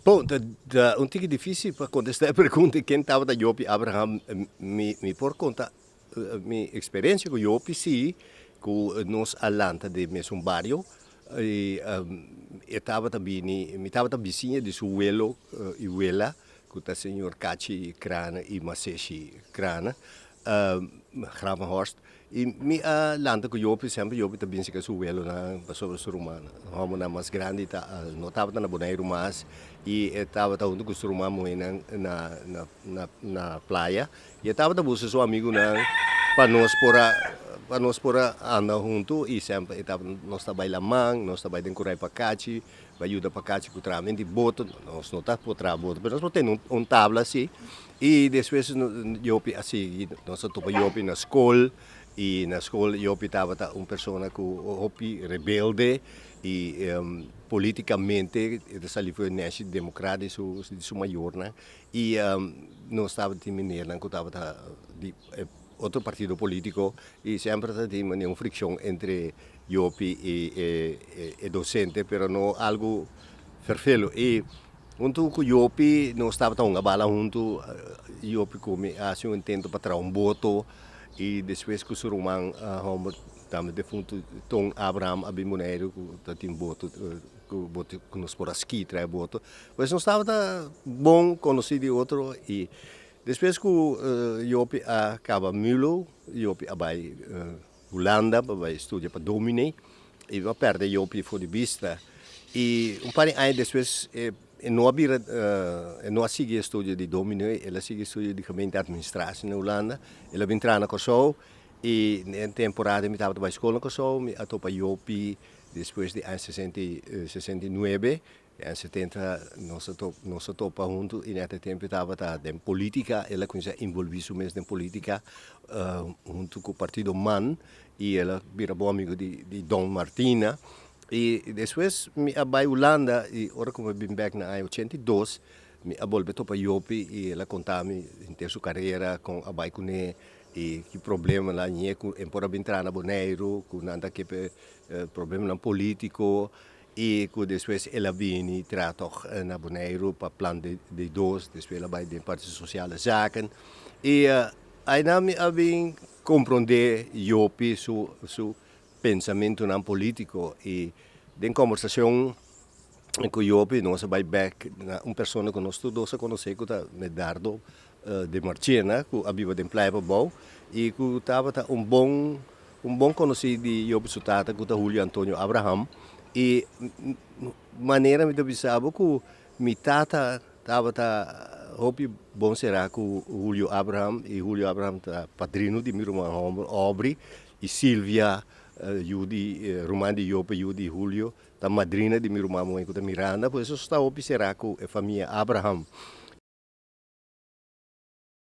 Bon, ta un tiki difísil pa kontestá e pregunta ken tabata Jopi Abraham. Mi por konta mi eksperensia ku Jopi sí, ku nos a lanta den mesun bario i e tabata bini, mi tabata bisiña di su welo i wela ku ta señor Kachi Krane i Maseshi Krane, Gravenhorst. I mi a lanta ku Jopi, semper Jopi ta bin sika su welonan pasobra su ruman hòmbernan mas grandi ta no tabata na Boneiru mas i e tabata huntu ku su ruman muhénan na na na playa i e tabata buska su amigunan pa nos por a pa nos por a anda huntu i semper e tabata nos ta bai laman nos ta bai den kurai pakachi bai yuda pakachi ku trahamen di boto nos no ta por traha boto pero nos por tene un tabla si. I despues Jopi a sigui, nos a topa Jopi na skol i na skol Jopi tabata un persona ku hopi rebelde i politikamente e ta sali for e nèshi demokrat di su di su mayornan i nos tabatin menernan ku tabata di otro partido politiko i semper ta tin manera un frikshon entre Jopi i e dosente pero no algu ferfelu i. Huntu ku Jopi nos tabata hunga bala huntu, Jopi ku mi a hasi un intento pa traha un boto i despues ku su ruman hòmber tambe defuntu Ton Abraham a bin Boneiru ku ta tin boto ku boto ku nos por a ski traha e boto. Pues nos tabata bon konosí di otro i despues ku Jopi a kaba Mulo, Jopi a bai Hulanda pa bai studia pa dominee i mi a perde Jopi for di bista i un par di aña despues e no a bira e no a sigui e studio di dominee el a sigui studio di gemeente administratie na Hulanda el a bin traha na Kòrsou i den temporada mi tabata bai skol na Kòrsou mi a topa Jopi despues di aña sesenta i sesenta i nuebe. Den 70 nos a top nos a topa huntu i nèt e tempu e tabata den politika, el a kuminsá involví su mes den politika huntu ku partido man i el a bira bon amigu di di Don Martina. I despues mi a bai Hulanda i ora ku mi a bin bèk na aña 82 mi a bolbe topa Jopi i el a konta mi henter su karera kon a bai kuné i ki problema el a hañ'é ku e por a bin traha na Boneiru ku nan ta ke p'e problemanan politiko. I ku despues el a bini traha tòg na Boneiru pa plan di dos, despues el a bai den parti sosiale zaken. I ainan mi a bin komprondé Jopi su su pensamentunan polítiko i den kòmbersashon ku Jopi nos a bai bèk na un persona ku nos tur dos a konosé ku ta Medardo de Marchena ku a biba den Playa Pabou i ku tabata un bon Un bon konosí di Job su tata ku ta Julio Antonio Abraham i manera mi ta bisa bo ku mi tata tabata hopi bon será ku Julio Abraham i Julio Abraham ta padrino di mi ruman hòmber Aubrey i Silvia yu di ruman di Job yu di Julio ta madrina di mi ruman muhé ku ta Miranda por eso ta hopi será ku e famia Abraham.